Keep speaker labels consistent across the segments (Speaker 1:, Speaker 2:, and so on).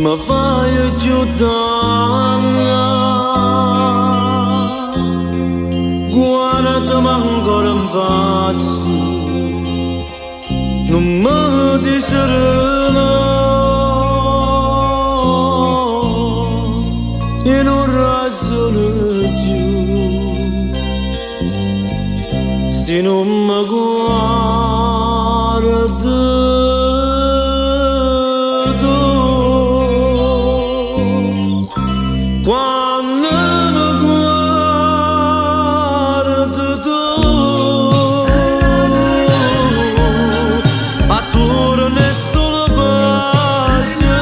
Speaker 1: Me faje cchiù dannà. Guardami ancora in faccia, nun me dicere no. E nun ragiono cchiù, si nun me guarde tu. Quanno me guarde tu, attuorno è solo pace,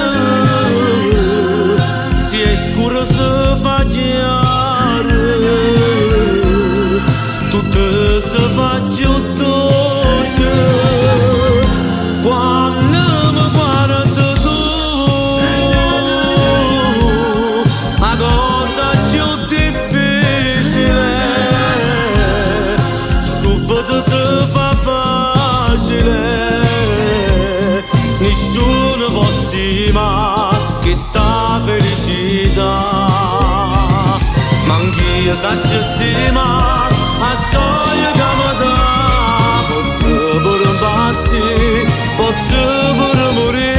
Speaker 1: si è scuro se fa chiaro, tutto se fa cchiù doce. Quanno me guarde tu, 'a cosa cchiù difficile subito se fa facile, nisciuno può stimare chesta felicità. Manch'io saccio stimà 'a gioia che me dà, pozzo pure impazzì, pozzo pure murì.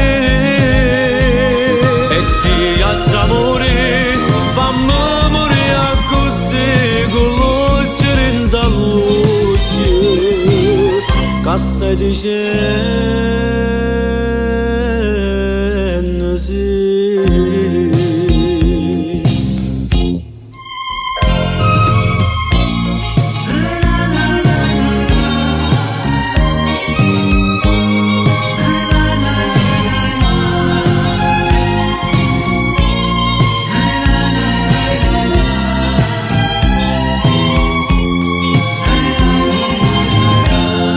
Speaker 1: E si aggia murì, famme murì accussì, cu l'uocchie dint' all'uocchie, ca stai dicenno sì.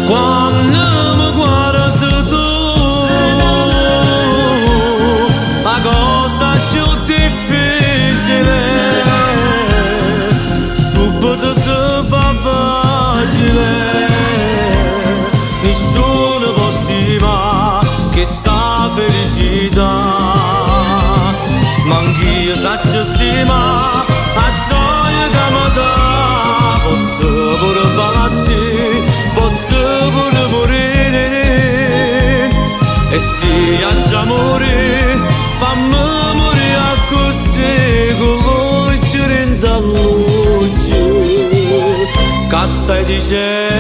Speaker 1: Quanno me guarde tu, 'a cosa cchiù difficile subito se fa facile, nisciuno può stimà chesta felicità. Manch'io saccio stimà 'a gioia che me dà, pozzo pure impazzì, pozzo pure murì. E si aggia murì, famme murì accussì, cu l'uocchie dint' all'uocchie, ca stai dicenno.